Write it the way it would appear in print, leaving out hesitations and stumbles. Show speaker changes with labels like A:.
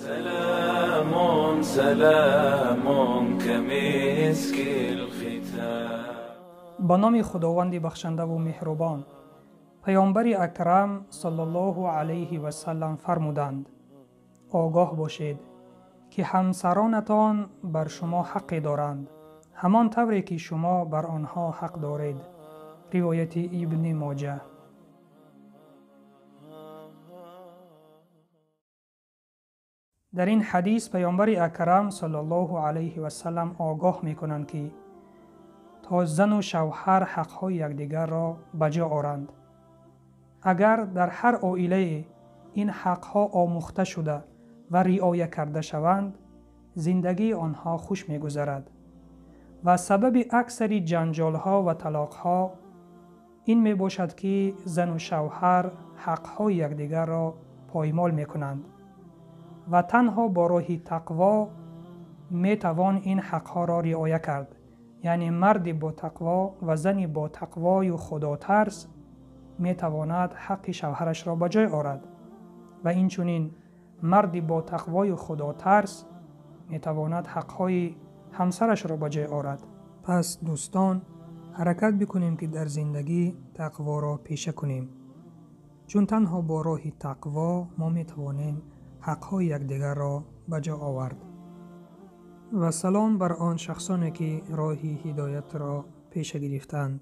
A: سلام سلام كمسك الختام.
B: Ба номи Худованди бахшандаву меҳрубон. Паёмбари Акрам саллаллоҳу алайҳи васаллам фармуданд: огоҳ бошед, ки ҳамсаронатон бар шумо ҳаққе доранд, ҳамон тавре ки шумо бар онҳо ҳақ доред. Ривояти Ибни Моҷа. Дар ин ҳадис паёмбари Акрам саллаллоҳу алайҳи васаллам огоҳ мекунанд, ки то зану шавҳар ҳақҳои якдигарро ба ҷо оранд. Агар дар ҳар оилае ин ҳақҳо омӯхта шуда ва риоя карда шаванд, зиндагии онҳо хуш мегузарад. Ва сабаби аксари ҷанҷолҳо ва талоқҳо ин мебошад, ки зану шавҳар ҳақҳои якдигарро поймол мекунанд ва танҳо бо роҳи тақво метавон ин ҳақҳоро риоя кард. Яъне марди бо тақво ва зани бо тақвою худотарс метавонад ҳаққи шавҳарашро ба ҷой орад ва инчунин марди бо тақвою худотарс метавонад ҳақҳои ҳамсарашро ба ҷой орад. Пас дӯстон, ҳаракат бикунем, ки дар зиндагӣ тақворо пеша кунем, чун танҳо бо роҳи тақво мо метавонем ҳақҳои якдигарро ба ҷо овард. Ва салом бар он шахсоне, ки роҳи ҳидоятро пеша гирифтанд.